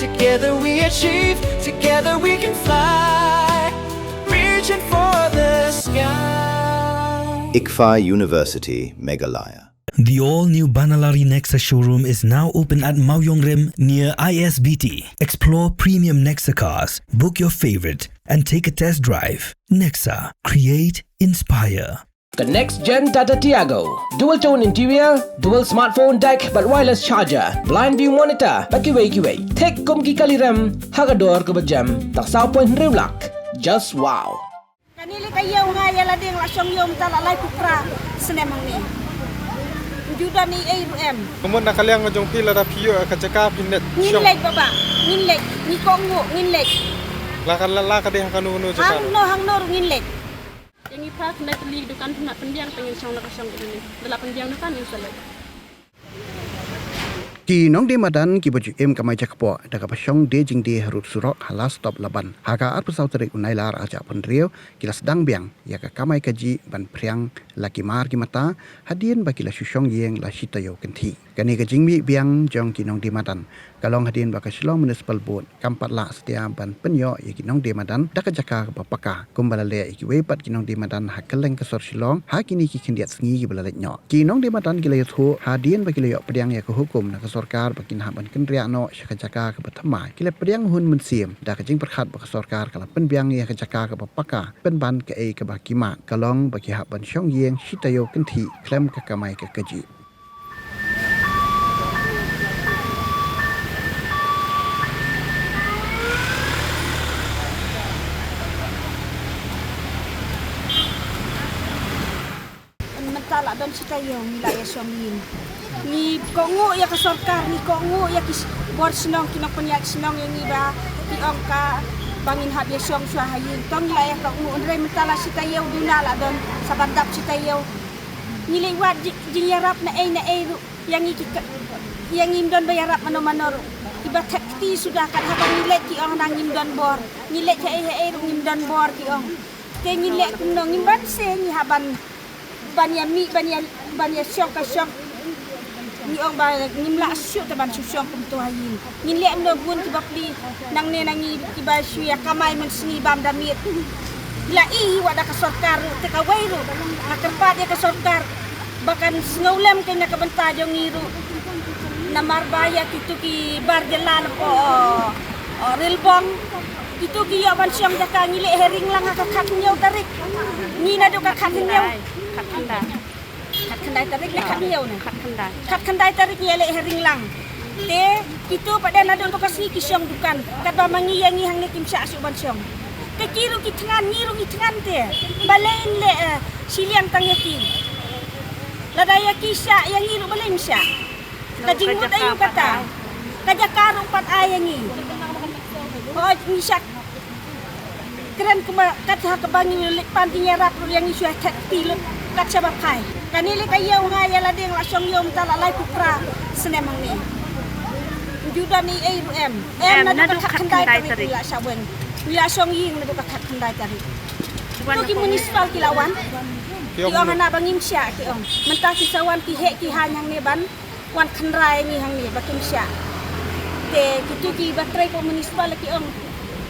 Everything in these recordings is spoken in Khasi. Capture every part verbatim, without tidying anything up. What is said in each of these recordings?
Together we achieve, together we can fly. Reaching for the sky. ICFAI University, Meghalaya. The all-new Banalari Nexa showroom is now open at Mawïong Rim near I S B T. Explore premium Nexa cars, book your favorite, and take a test drive. Nexa, create, inspire. The next gen Tata Tiago. Dual tone interior, dual smartphone deck, bad wireless charger, blind view monitor, bad kiwei kiwei. Thik kum ki kali rem, ha ka dor kaba jem, tang saw point hynriew lak. Just wow. Kane lei ka ïew nga ïa la ding la shong ïew mynta la lai phew phra snem hangne. Ju don ei ei ruh em. Ka mut na ka liang ka jong phi lada phi ïoh ka jaka phin leit shong? Ngin leit baba, ngin leit, ngi kohnguh, ngin leit. La ka la, la ka dei ha kano kano jaka? Hangno hangno ruh ngin leit. Ïa ngi phra khyndai tylli dukan phin lah pynbiang, te ngin shong na ka shong kane. Da lah pynbiang dukan ngin sa leit. Ki nongdie madan kiba ju im kamai jakpoh da kaba shong die jingdie harud surok ha la stop Laban. Ha ka arphew saw tarik u Nailar arhajar arphew hynriew ki la sdang biang ïa ka kamai kajih ban phriang la ki mar ki mata hadien ba ki la shu shong ïing la shi taïew kynthih. Kane ka jingmih biang jong ki nongdie madan ka long hadien ba ka Shillong Municipal Board kam pat lah satia ban pynïoh ïa ki nongdie madan da ka jaka kaba paka kumba la leh ïa kiwei pat ki nongdie madan ha kylleng ka sor Shillong ha kine ki khyndiat sngi kiba la leit noh. Ki nongdie madan ki la ïathuh hadien ba ki la ïoh pdiang ïa ka hukum na ka sorkar ba kin hap ban kynriah noh sha ka jaka kaba thymmai, ki la pdiang hun mynsiem da ka jingpyrkhat ba ka sorkar ka la pynbiang ïa ka jaka kaba paka pynban kaei kaba ki mad, ka long ba ki hap ban shong ïing shi taïew kynthih khlem ka kamai ka kajih. Mynta la don shi taïew ngi la ïa shong ïing. Ngi kohnguh ïa ka sorkar, ngi kohnguh ïa ki bor shnong, ki nongpynïaid shnong ïa ngi ba ki ong ka ba ngin hap ïa shong shuwa ha ïing. To ngi la ïa kohnguh, hynrei mynta la shi taïew duna la don, sa ban dap shi taïew. Ngi leit wad ji-, jingïarap na ei na ei ruh ïa ngi ki ka-, ïa ngim don ba ïarap mano mano ruh. Kiba thep kti suda, kat haba ngi leit ki ong hana ngim don bor. Ngi leit ha ei ha ei ruh ngim don bor ki ong. Te ngin leh kumno, ngim banse ngi hap ban, ban ïa mih, ban ïa, ban ïa shong ka shong. Ngi ong ba ngim lah shuh te ban shu shong kumto ha ïing. Ngin leh kumno, bun kiba pli nangne na ngi kiba shu ïa kamai mynsngi bam da miet. La i wat da ka sorkar ruh, te kawei ruh nga kyrpad ïa ka sorkar ba kan sngewlem kein na ka bynta jong ngi ruh. Namar ba ïa kitu ki bar jylla lypa, o, o, Rilbong, kitu ki ïoh ban shong jaka. Ngi leh hearing lang ha ka khathynñiew tarik. Ngi naduh ka khathynñiew. Khatkhyndai. Khatkhyndai tarik ne khathynñiew ne? Khatkhyndai. Khatkhyndai tarik ngi leh hearing lang. Te kitu pat de naduh to ka sngi ki shong dukan. Katba ma ngi ïa ngi hangne kim shah shuh ban shong. Te ki ruh ki thngan, ngi ruh ngi thngan te. Balei leh, eh, shiliang tang ïa ki. Lada ïa ki shah, ïa ngi ruh balei ym shah. Ka jingmut aïu kata? Ka jaka ruh pat ai ïa ngi. Hooid, ngi shah kren kumba kat ha kaba ngi leit pan jingïarap ruh ïa ngi shu thep kti lut kat shaba phai. Kane lei ka ïew nga ïa la ding la shong ïew mynta la lai phew phra snem hangne. Ju don ei ei ruh em. Em, naduh ka khatkhyndai tarik ngi la shah weng. Ngi la shong ïing naduh ka khatkhyndai tarik. Ki municipal ki la wan. Ki ong hana ba ngim shah ki ong. Mynta ki sa wan ki heh ki haiñ hangne ban wan kynrei ngi hangne ba kim shah. Te kitu kiba trei ko municipal ki ong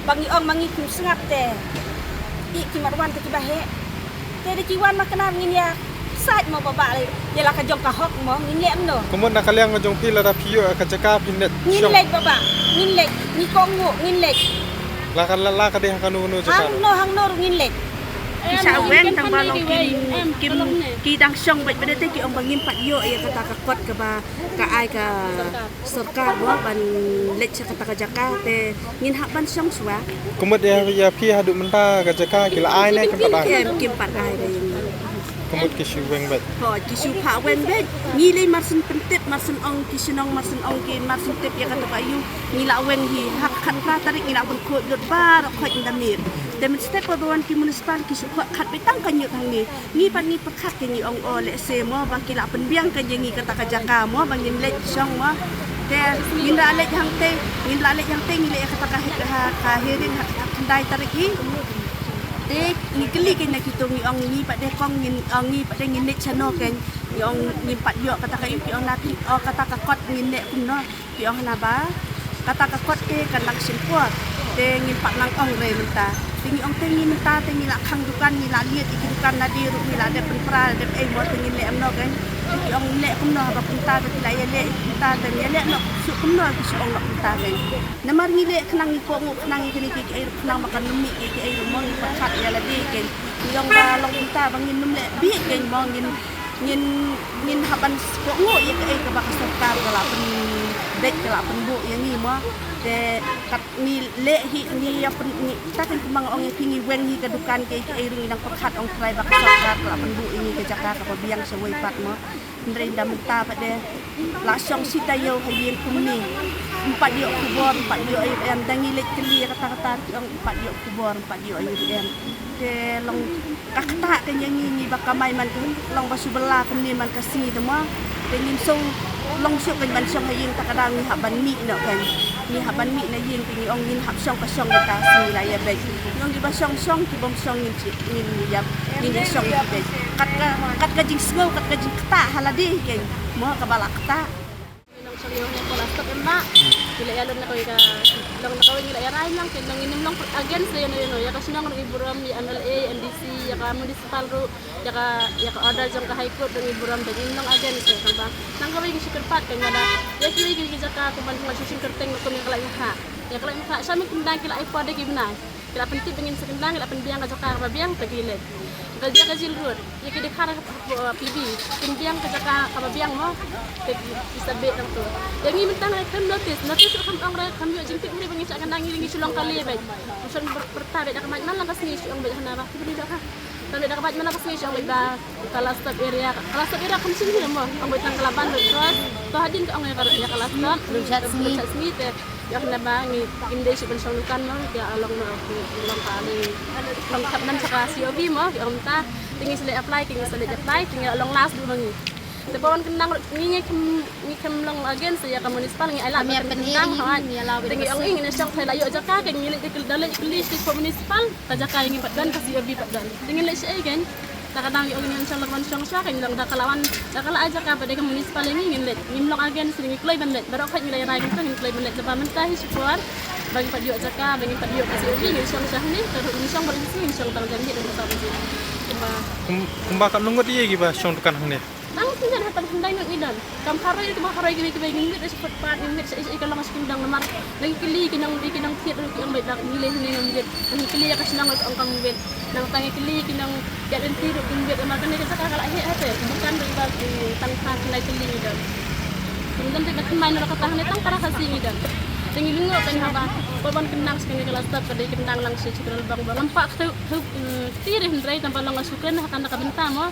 ba ngi ong ma ngi kim sngap te. I ki mat wan te kiba heh. Te de ki wan ma kynrei ngin ïa sait mo baba le. Ïa la ka jong ka hok mo ngin leh mno. Ka mut na ka liang ka jong phi lada phi ïoh ka jaka phin leit shong? Ngin leit baba. Ngin leit. Ngi kohnguh ngin leit. La ka la, la ka dei ha kano kano jaka? Hangno hangno ruh ngin leit. Ki shah weng tang ba long kim, kim, ki dang shong bad bad te ki ong ba ngim pat ïoh ïa kata ka kot kaba ka ai ka sorkar mo ban leit sha kata ka jaka te ngin hap ban shong shuwa. Ka mut ïa, ïa phi haduh mynta ka jaka ki la ai ne kim pat ai? Em, kim pat ai re. Ka mut ki shu weng bad. Ho, ki shu phah weng bad. Ngi lei mar shen pyntip, mar shen ong ki shnong, mar shen ong ki, mar shen tip ïa kata ka ïu. Ngi la weng hi ha ka khatphra tarik ngi la pynkhuid lut baroh khoit ynda miet. Te mynstep ba wan ki municipal ki shu khoh khat beit tang ka ñiut hangne. Ngi pat ngi pyrkhat ke ngi ong o lehse mo ba ki la pynbiang ke ïa ngi kata ka jaka mo ba ngin leit shong mo. Te ngin la leit hangtei, ngin la leit hangtei ngi leit ïa kata ka he-, ha, ka hearing ha ka khatkhyndai tarik hi. Te ngi kylli ke na kito ngi ong ngi pat de kong ngin ong ngi pat de ngin leit shano ke ngi ong ngim pat ïoh kata ka ïu ki ong na phi o kata ka kot ngin leh kumno. Ki ong hana ba Kata ka kot te kan nang shim por. Te ngin pat nang ong re mynta. Te ngi ong te ngi mynta te ngi la khang dukan, ngi la liat ïa ki dukan, lade ruh ngi la dep pynpra, dep ei mo, te ngin leh kumno kein. Te ki ong leh kumno haba mynta te ki la ïaleh mynta te ïaleh noh shuh kumno ki shu ong noh mynta kein. Namar ngi leh khnang ngi kohnguh khnang ïa kine ki, kiei ruh khnang ba kan ym mih ïa kiei ruh mo, ngi pyrkhat ïa lade kein. Ngi ong ba long kumta ba ngin ym leh bih kein mo, ngin ngin ngin hap ban kohnguh ïa kaei kaba ka sorkar ka la pynbeit, ka la pynbuh ïa ngi mo. Te kat ngi leh hi ngi ïa pyn ngi, ta kan kumba nga ong ïa phi, ngi weng hi ka dukan, kiei kiei ruh ngi dang pyrkhat, ong trai ba ka sorkar ka la pynbuh ïa ngi ka jaka kaba biang shawei pat mo. Hynrei ynda mynta pat de la shong shi taïew ha ïing kumne. Ym pat ïoh khubor, ym pat ïoh aïu em, da ngi leit kylli ïa kata kata ki ong ym pat ïoh khubor, ym pat ïoh aïu em. Te long ka ktah kein ïa ngi, ngi ba kamai man ka long ba shu bylla kumne man ka sngi te mo. Te ngim shu long shuh kein ban shong ha ïing, ta ka daw ngi hap ban mih noh kein. Ngi hap ban mih na ïing te ngi ong ngin hap shong ka shong, ka sngi la ïa beit. Ngi ong kiba shong shong, ki bym shong ngin shi ngin ïap, ngin ïa shong ki beit. Kat ka, kat ka jingsngew, kat ka jingktah ha lade kein mo, kaba la ktah. Ngi nang shong ïa u hynñiew phew la step em bah. Ngi la ïalum na kawei ka, long na kawei ngi la ïarai lang, te ngi nym long against ïa no ïa no. Ïa ka shnong ruh ngi burom, ïa M L A, M D C, ïa ka municipal ruh, ïa ka, ïa ka order jong ka High Court ruh ngi burom, te ngi nym long against ïa, tang ba nang kawei ngi shu kyrpad kein, lada ïa kiwei kiwei ki jaka kumba ngi shu shim kyrteng kum ïa ka Laitumkhrah. Ïa ka Laitumkhrah sha mynkyndang ki la ai por da ki bnai. Ki la pyntip ba ngin sa kyndang, ki la pynbiang ka jaka kaba biang, te ki leit. Ka jaka Jail Road, ïa ki dkhar ha, ha, ha P B, kin biang ka jaka kaba biang mo. Te ki, ki sa beh tang tu. Ïa ngi mynta ngi khlem notice, notice ruh khlem ong re, khlem ïoh jingtip, hynrei ba ngin shah kyndang ngi, ngi shu long kali beit. Ngi shu pyrta beit da ka mic man la ka sngi, shu ong beit hana ba ki bri da ka. Pyrta beit da ka mic man la ka sngi, shu ong beit ba ka Last Stop area, ka Last Stop area khlem shim hi mo. Ong beit tang ka Laban Road Cross. To hadien ka ong ïa ka, ïa ka Last Stop. Ruh shat sngi. Ruh shat sngi te. Ïa kane ba ngi, ngim dei shuh ban shong dukan mo, ïa long mo, long ka lei. Long kap nan sha ka C O B mo, ïa kumta. Te ngi sa leit apply, te ngi sa leit apply, te ngi long last du ma ngi. Te ba wan kyndang ngi, ngi khlem, ngi khlem long against ïa ka municipal, ngi ai lad ban kyndang, hooid. Te ngi ong ïa ngi ne shong, phi la ïoh jaka, te ngi leit, da leit kylli sha ka municipal, ka jaka ïa ngi pat don, ka C O B pat don. Te ngi leit shaei kein. Ta ka dang ïa ngi ngan shong la ka ban shong sha ka ngi long da ka la wan, da ka la ai jaka ba dei ka municipal ïa ngi ngin leit. Ngim long against, ngi kloi ban leit. Baroh khoit ngi la ïa rai ngi kloi ban leit. Te ba mynta hi shipor ba ngi pat ïoh jaka, ba ngi pat ïoh ka C O B, ngin shong sha hangne. Te ruh ngin shong baroh hi, ngin shong tang jan hi, ngin shong jan hi. Kumba, kum, kumba katno ngut ïa kiba shong dukan hangne? Tang shen jan ha tang hyndai ngut ngi don. Kam haroi, kam haroi kiwei kiwei, ngim ngeit sha footpath, ngim ngeit sha, sha, sha ka long sha kyndong namar. Ngi kylli ki nong, ki nongthied ruh ki ong beit ba ngi lei hangne ngim ngeit. Ngi kylli ïa ka shnong ruh ki ong kam ngim ngeit. Nangta ngi kylli ki nong ïaid lynti ruh kim ngeit namar kane ka jaka ka la heh ha te. Bukan ruh ba ki tang tang ngi la kylli ngi don. Kim don te ba thymmai na la ka tang hangne tang para Khasi ngi don. Te ngi lyngngoh te ngi haba. Ba ban kyndang sha kane ka Last Stop ka dei kyndang lang sha Chitral Bang ba ngam pah kata, kata, mm, kti re hynrei tang ba long nga shu kren ha kane ka bynta mo.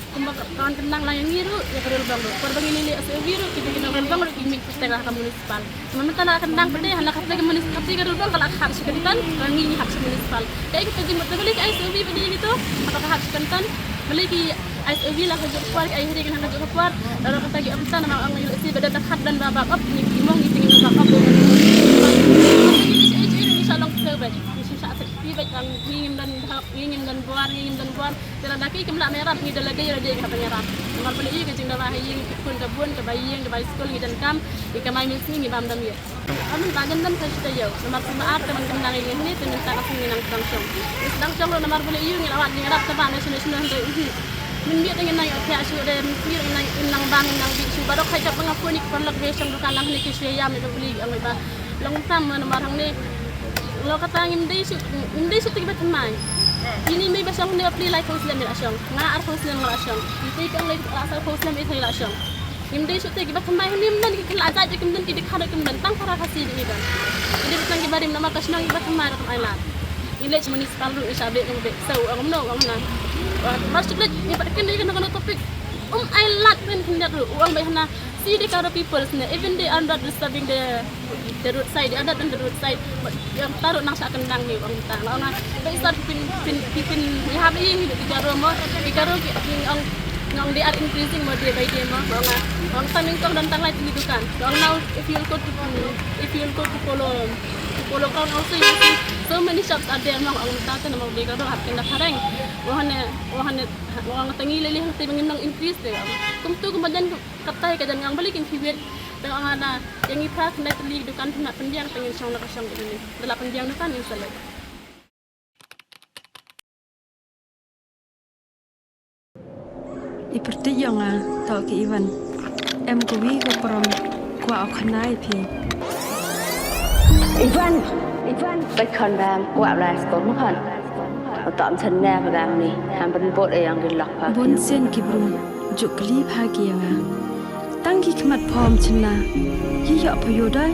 Kumba ka wan kyndang lang ïa ngi ruh, ïa ka Ralbong ruh. Por ba ngin leit S O V ruh, ki dei ki nong Ralbong ruh, ki mih kyrteng ha ka municipal. Namar mynta la kyndang pat de, hana kata ka municipal, kata ka Ralbong ka la hap sha kyrteng, ka ngi ngi hap sha municipal. Kaei kata ka jingmut, balei ki ai S O V pat de ïa kito, haba ka hap sha kyrteng. Balei ki ai S O V la ka juk por, ki ai hearing la ka juk por. Lada kata ki ong ta namar ong ïa lehse ba da ka hap don ba backup, ngi ki mong ngi teng ba backup. Ngi sha long ksew bad, ngi sha safety bad, ngi ngim don, ngi ngim don bor, ngi ngim don bor. Te lada ki kim lah ban ïarap ngi da lade lade ki hap ban ïarap. Namar balei ïa ka jingdawa ha ïing ki khun ka bun kaba ïeng kaba skul ngi donkam, ïa ka mai minsngi ngi bam dam ïa. Ka mynta jan dang ka shi taïew namar kumba ar ka ban kyndang ïa ngi hangne te mynta ka sngi nang sdang shong. Ngi sdang shong ruh namar balei ïa ngi la wad ngi ïarap taba national national hynrei. Mynmiet te ngin nang ïoh thiah shuh de, mynmiet ngin nang, ngin nang bam ngin nang bih shuh baroh. Khat kaba nga phone ïa ki paralok ba shong dukan lang hangne ki shu ïam ïa balei ong ba long tam namar hangne. Lo kata ngim dei shuh, ngim dei shuh te kiba thymmai. Ini mei ba shong hangne ba plie laiphew snem ïa la shong. Nga arphew snem nga la shong. Ite ki ong lai la sawphew snem ite la shong. Ngim dei shuh te kiba thymmai hangne, ym don ki khynnah jait kim don, ki dkhar kim don, tang para Khasi ngi don. Ngi dei tang kiba rim namar ka shnong kiba thymmai ruh kam ai lad. Ngi leit municipal ruh ngi shah beh, ngi beh, sa u ong kumno u ong hana. Ba shu leit ngi pat kren ïa kano kano topic. Um ai lad kren khyndiat ruh u ong beit hana. See the Garo peoples ne, even they are not disturbing the, the roadside, they are not on the roadside. But ïa ta ruh nang shah kyndang hi u ong ta. Nga ong nga, ba i sar phin, phin, phin, phin, ïa ha ba ïing hi ba ki Garo mo, ki Garo ki, ki ong, nga ong they are increasing mo day by day mo. Nga ong nga, nga ong ta nyngkong don tang lai tylli dukan. Nga ong now if you'll go to, if you'll go to Polo, to Polo Ground also you see so many shops are there mo. Nga ong ta te namar ba ki Garo hap kin da phareng. Nga ong hane, nga ong hane, nga ong ta ngi lei lei hangtei ba ngin nang increase te. Kumtu kumba jan Katai ka jan ngang balei kin phi wet. Te ong nga na, ïa ngi phra khyndai tylli ki dukan phin hap pyndiang, te ngin shong la ka shong kane. Da la pyndiang dukan ngin sa leit. I pyrthei ïa nga, to ki Ivan. Em kawi ka parom, kwah u khana ïa phi. Ivan, Ivan, bai khon bam, kwah lai sko mo khon. Tom sen ne ba bam ni, ham ban bot e yang di lok pa. Bun sien ki briew, juk kli pha ki ïa nga. Tang ki khmat phom chynna, ki ïoh pha ïoh dai.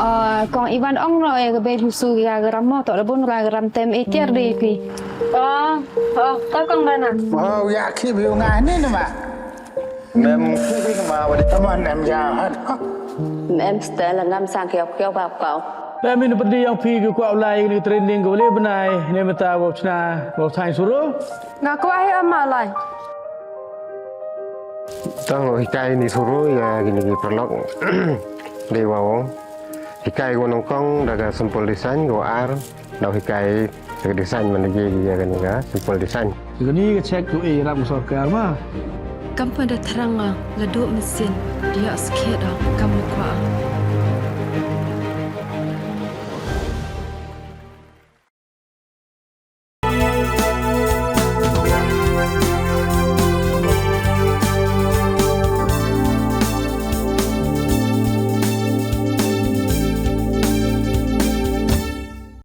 Ah, kong Ivan ong no e ka bei busu ïa ka ram mo, to da bun ra ka ram tem e tiar de phi. Oh, oh, ka kong Dana. Oh, ïa ki bi nga ni ni ma. Mem ki bi ma wa di. Come on, em ja hat. Mem stel ngam sang kiau kiau ba kau. Mem in pedi yang phi ki kwah u lai ni training ko le benai ni meta wa chna wa thang suru. Nga kwah hi ama lai. Tang hikai ni suru ïa kini ki paralok. Dei wa ong. Hikai ko nongkong da ka simple design ko ar. Dau hikai ka design man ji ïa kani ka simple design. Kani ka check ko e ram sorkar ma. Kam pa da thrang nga la do mesin dia skhet da kam kwah.